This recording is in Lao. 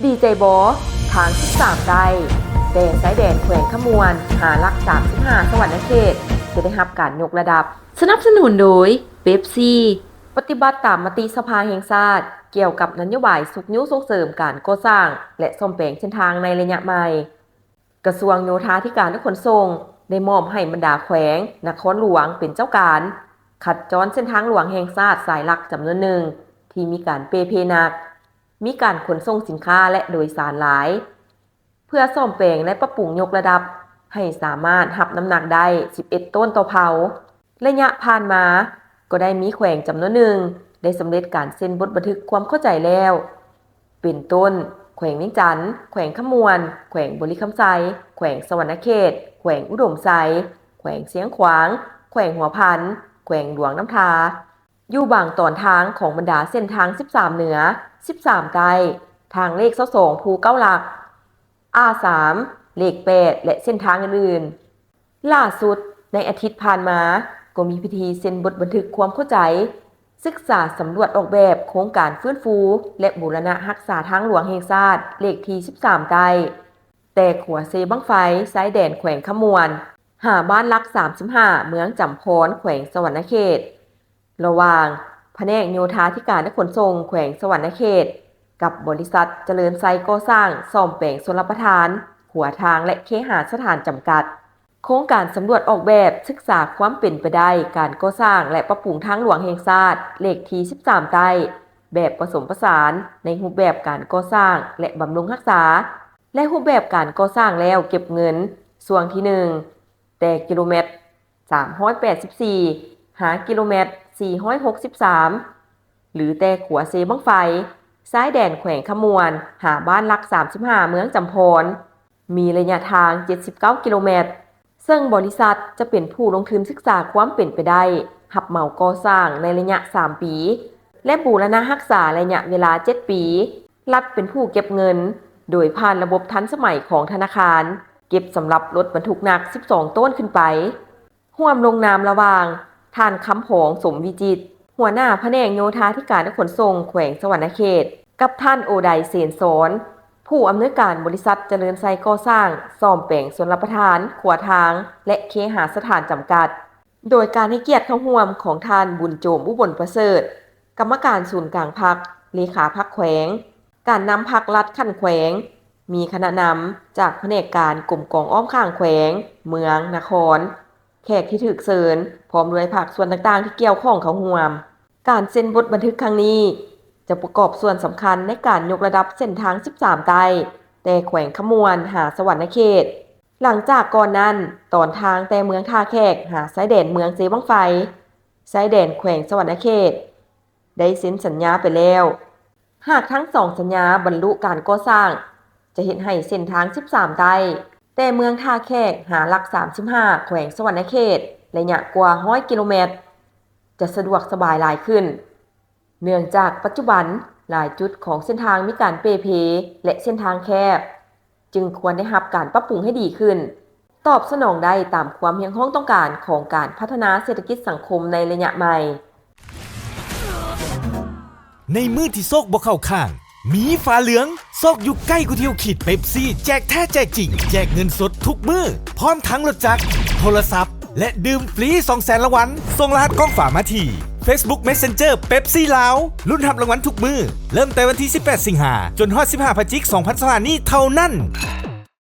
ດີໃຈບໍ່? ທາງສິບສາມໃຕ້ ແຕ່ຊາຍແດນແຂວງຄຳມ່ວນ ຫາຫຼັກສາມສິບຫ້າ ສະຫວັນນະເຂດ ຈະໄດ້ຮັບການຍົກລະດັບ. ສະໜັບສະໜູນໂດຍ ເປັບຊີ. ປະຕິບັດຕາມມະຕິສະພາແຫ່ງຊາດ ກ່ຽວກັບນະໂຍບາຍຊຸກຍູ້ສົ່ງເສີມການກໍ່ສ້າງ ແລະ ສ້ອມແປງເສັ້ນທາງໃນໄລຍະໃໝ່. ກະຊວງໂຍທາທິການ ແລະ ຂົນສົ່ງ ໄດ້ມອບໃຫ້ບັນດາແຂວງ, ນະຄອນຫຼວງເປັນເຈົ້າການ ຂັດຈອນເສັ້ນທາງຫຼວງແຫ່ງຊາດສາຍຫຼັກຈຳນວນໜຶ່ງ ທີ່ມີການເປ່ເພໜັກ, ມີການຂົນສົ່ງສິນຄ້າ ແລະ ໂດຍສານຫຼາຍ, ເພື່ອສ້ອມແປງ ແລະ ປັບປຸງຍົກລະດັບໃຫ້ສາມາດຮັບນ້ຳໜັກໄດ້ສິບເອັດໂຕນຕໍ່ເພົາ. ໄລຍະຜ່ານມາກໍໄດ້ມີແຂວງຈຳນວນໜຶ່ງໄດ້ສຳເລັດການເຊັນບົດບັນທຶກຄວາມເຂົ້າໃຈແລ້ວ ເປັນຕົ້ນ ແຂວງວຽງຈັນ, ແຂວງຄຳມ່ວນ, ແຂວງບໍລິຄຳໄຊ, ແຂວງສະຫວັນນະເຂດ, ແຂວງອຸດົມໄຊ, ແຂວງຊຽງຂວາງ, ແຂວງຫົວພັນ, ແຂວງຫຼວງນ້ຳທາ, ຢູ່ບາງຕອນທາງຂອງບັນດາເສັ້ນທາງສິບສາມເໜືອ, ສິບສາມໃຕ້, ທາງເລກຊາວສອງພູເກົ້າຫຼັກ, ອາສາມ ເລກແປດ ແລະ ເສັ້ນທາງອື່ນໆ. ຫຼ້າສຸດໃນອາທິດຜ່ານມາ ກໍມີພິທີເຊັນບົດບັນທຶກຄວາມເຂົ້າໃຈ ສຶກສາສຳຫຼວດອອກແບບໂຄງການຟື້ນຟູ ແລະ ບູລະນະຮັກສາທາງຫຼວງແຫ່ງຊາດເລກທີສິບສາມໃຕ້ ແຕ່ຂົວເຊບັ້ງໄຟ ຊາຍແດນແຂວງຄຳມ່ວນ ຫາບ້ານຫຼັກສາມສິບຫ້າ ເມືອງຈຳພອນ ແຂວງສະຫວັນນະເຂດ. ລະຫວ່າງພະແນກໂຍທາທິການ ແລະ ຂົນສົ່ງແຂວງສະຫວັນນະເຂດ ກັບບໍລິສັດຈະເລີນໄຊກໍ່ສ້າງສ້ອມແປງຊົນລະປະທານ, ຂົວທາງ ແລະ ເຄຫາສະຖານຈຳກັດ. ໂຄງການສຳຫຼວດອອກແບບສຶກສາຄວາມເປັນໄປໄດ້ການກໍ່ສ້າງ ແລະ ປັບປຸງທາງຫຼວງແຫ່ງຊາດເລກທີສິບສາມໃຕ້ ແບບປະສົມປະສານໃນຮູບແບບການກໍ່ສ້າງ ແລະ ບຳລຸງຮັກສາ ແລະ ຮູບແບບການກໍ່ສ້າງແລ້ວເກັບເງິນ ຊ່ວງທີໜຶ່ງ ແຕ່ກິໂລແມັດ ສາມຮ້ອຍແປດສິບສີ່ ຫາກິໂລແມັດ ສີ່ຮ້ອຍຫົກສິບສາມ ຫຼື ແຕ່ຂົວເຊບັ້ງໄຟ ຊາຍແດນແຂວງຄຳມ່ວນ ຫາບ້ານຫຼັກສາມສິບຫ້າ ເມືອງຈຳພອນ ມີໄລຍະທາງ ເຈັດສິບເກົ້າ ກິໂລແມັດ, ເຊິ່ງບໍລິສັດຈະເປັນຜູ້ລົງທຶນສຶກສາຄວາມເປັນໄປໄດ້ ຮັບເໝົາກໍ່ສ້າງໃນໄລຍະ ສາມ ປີ ແລະ ບູລະນະຮັກສາໄລຍະເວລາ ເຈັດ ປີ, ລັດເປັນຜູ້ເກັບເງິນ ໂດຍຜ່ານລະບົບທັນສະໄໝຂອງທະນາຄານ ເກັບສຳລັບລົດບັນທຸກໜັກ ສິບສອງ ໂຕນຂຶ້ນໄປ. ຮ່ວມລົງນາມລະຫວ່າງ ທ່ານ ຄຳພອງ ສົມວິຈິດ ຫົວໜ້າພະແນກໂຍທາທິການ ແລະ ຂົນສົ່ງແຂວງສະຫວັນນະເຂດ ກັບ ທ່ານ ໂອໄດ ເສນສອນ ຜູ້ອຳນວຍການບໍລິສັດຈະເລີນໄຊກໍ່ສ້າງ ສ້ອມແປງຊົນລະປະທານ, ຂົວທາງ ແລະ ເຄຫາສະຖານຈຳກັດ. ໂດຍການໃຫ້ກຽດເຂົ້າຮ່ວມຂອງ ທ່ານ ບຸນໂຈມ ອຸບົນປະເສີດ ກຳມະການສູນກາງພັກ, ເລຂາພັກແຂວງ, ການນຳພັກລັດຂັ້ນແຂວງ, ມີຄະນະນຳຈາກພະແນກການກົມກອງອ້ອມຂ້າງແຂວງ, ເມືອງ, ນະຄອນ, ແຂກທີ່ຖືກເຊີນ ພ້ອມດ້ວຍພາກສ່ວນຕ່າງໆທີ່ກ່ຽວຂ້ອງເຂົ້າຮ່ວມ. ການເຊັນບົດບັນທຶກຄັ້ງນີ້ ຈະປະກອບສ່ວນສຳຄັນໃນການຍົກລະດັບເສັ້ນທາງສິບສາມໃຕ້ ແຕ່ແຂວງຄຳມ່ວນຫາສະຫວັນນະເຂດ, ຫຼັງຈາກກ່ອນນັ້ນ ຕອນທາງແຕ່ເມືອງທ່າແຂກຫາຊາຍແດນເມືອງເຊບັ້ງໄຟ ຊາຍແດນແຂວງສະຫວັນນະເຂດ ໄດ້ເຊັນສັນຍາໄປແລ້ວ. ຫາກທັງສອງສັນຍາບັນລຸການກໍ່ສ້າງ ຈະເຮັດໃຫ້ເສັ້ນທາງສິບສາມໃຕ້ ແຕ່ເມືອງທ່າແຂກຫາຫຼັກສາມສິບຫ້າ ແຂວງສະຫວັນນະເຂດ ໄລຍະກວ່າຮ້ອຍກິໂລແມັດ ຈະສະດວກສະບາຍຫຼາຍຂຶ້ນ, ເນື່ອງຈາກປັດຈຸບັນຫຼາຍຈຸດຂອງເສັ້ນທາງມີການເປ່ເພ ແລະ ເສັ້ນທາງແຄບ, ຈຶ່ງຄວນໄດ້ຮັບການປັບປຸງໃຫ້ດີຂຶ້ນ, ຕອບສະໜອງໄດ້ຕາມຄວາມຮຽກຮ້ອງຕ້ອງການຂອງການພັດທະນາເສດຖະກິດສັງຄົມໃນໄລຍະໃໝ່. ໃນມື້ທີ່ໂຊກບໍ່ເຂົ້າຂ້າງ ມີຟ້າເຫຼືອງ ໂຊກຢູ່ໃກ້ກວ່າທີ່ເຮົາຄິດ. ເປັບຊີ ແຈກແທ້ແຈກຈິງ ແຈກເງິນສົດທຸກມື້ ພ້ອມທັງລົດຈັກ, ໂທລະສັບ ແລະ ດື່ມຟຣີສອງແສນລາງວັນ. ສົ່ງລະຫັດຂອງຝາກມາທີ່ Facebook Messenger ເປັບຊີລາວ. ລຸ້ນຮັບລາງວັນທຸກມື້ ເລີ່ມແຕ່ວັນທີສິບແປດ ສິງຫາ ຈົນຮອດສິບຫ້າ ພະຈິກ ສອງພັນຊາວຫ້າ ນີ້ເທົ່ານັ້ນ.